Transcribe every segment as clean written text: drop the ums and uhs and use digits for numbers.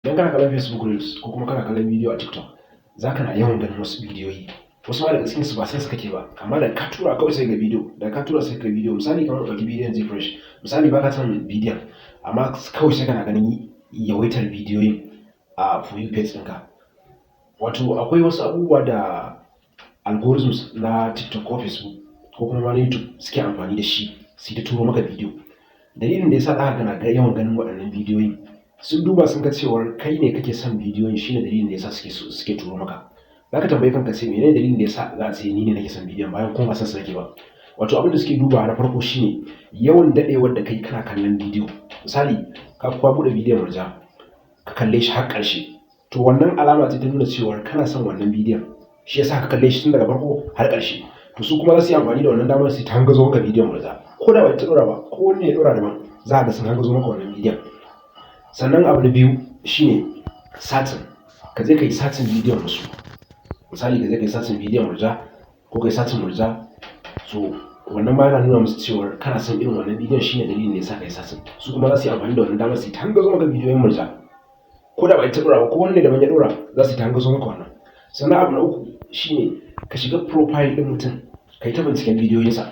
Idan kana kallon Facebook Reels ko kuma kana kallon bidiyo a TikTok, za ka na yawan ganin wasu bidiyoyi. Wasu ma daga cikinsu ba san su kake ba, amma da ka tura kawai sai ga bidiyo, da ka tura sai ga bidiyo. Misali, kamar ɗauki bidiyon Zfresh. Misali, ba ka son bidiyon, amma kawai sai kana ganin yawaitar bidiyoyin a For You page ɗinka. Wato akwai wasu abubuwa da algorithms na TikTok ko Facebook ko kuma na YouTube suke amfani da shi su ta turo maka bidiyo. Dalilin da yasa za ka na yawan ganin waɗannan bidiyoyin, sun duba sun ga cewar kai ne kake son bidiyoyin, shine dalilin da yasa suke turo maka. Za ka tambayi kanka, sai menene dalilin da yasa za a ce ni ne nake son bidiyon bayan kuma ba son sa nake ba? Wato abin da suke dubawa na farko shine yawan daɗewar da kai kana kallon bidiyo. Misali, ka kuwa buɗe bidiyon Murja, ka kalle shi har ƙarshe. To, wannan alama ce ta nuna cewar kana son wannan bidiyon. Shi yasa ka kalle shi tun daga farko har ƙarshe. To, su kuma za su yi amfani da wannan damar su ta hangazo maka bidiyon Murja. Ko da ba ta ɗora ba, ko wani ne ya ɗora daban, za ka ga sun hangazo maka wannan bidiyon. Sannan abu na biyu shine searching. Ka je ka yi searching bidiyon wasu. Misali, ka je ka yi searching bidiyon Murja ko ka yi searching Murja. So wannan ma yana nuna musu cewar kana son irin wannan bidiyon, shine dalilin da yasa ka yi searching. Su kuma za su yi amfani da wannan damar su ta hangazo maka bidiyoyin Murja. Ko da ba ita ɗora ba, ko wani ne daban ya ɗora, za su ta hangazo maka wannan. Sannan abu na uku shine ka shiga profile ɗin mutum, ka yi ta binciken bidiyoyinsa.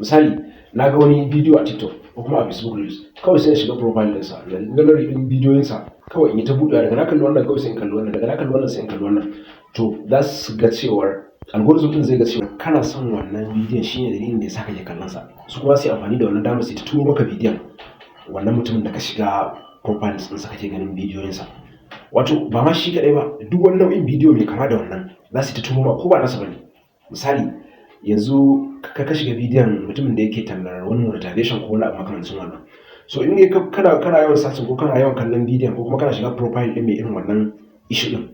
Misali, na ga wani bidiyo a TikTok ko kuma a Facebook Reels, kawai sai na shiga profile ɗinsa, da gallery ɗin bidiyoyinsa, kawai in yi ta buɗewa. Daga na kalli wannan, kawai sai in kalli wannan, daga na kalli wannan, sai in kalli wannan. To, za su ga cewar algorithm ɗin zai ga cewa kana son wannan bidiyon, shine dalilin da yasa kake kallon sa. Su kuma su yi amfani da wannan damar su ta turo maka bidiyon wannan mutumin da ka shiga profile ɗinsa kake ganin bidiyoyinsa. Wato ba ma shi kaɗai ba, duk wani nau'in bidiyo mai kama da wannan za su ta turo ma, ko ba nasa bane. Misali, yanzu ka shiga bidiyon mutumin da yake tallar wani monetization ko wani abu makamancin wannan. So in dai kana yawan searching ko kana yawan kallon bidiyon ko kuma kana shiga profile ɗin mai irin wannan issue ɗin,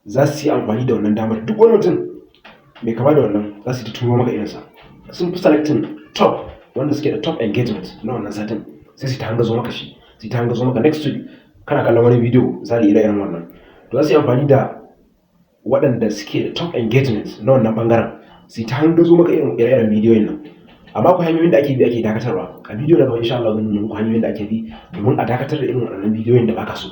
za su yi amfani da wannan damar, duk wani mutum mai kama da wannan za su yi ta turo maka irinsa. Sun fi selecting top wanda suke da top engagement na wannan satin, sai su ta hangazo maka shi, su ta hangazo maka. Next week kana kallon wani bidiyo, misali ire-iren wannan, to za su yi amfani da waɗanda suke da top engagement na wannan ɓangaren su ta hangazo maka irin ire-iren bidiyoyin nan. Amma akwai hanyoyin da ake bi ake dakatarwa. A bidiyo na gaba, insha Allah, zan nuna muku hanyoyin da ake bi domin a dakatar da irin waɗannan bidiyoyin da baka so.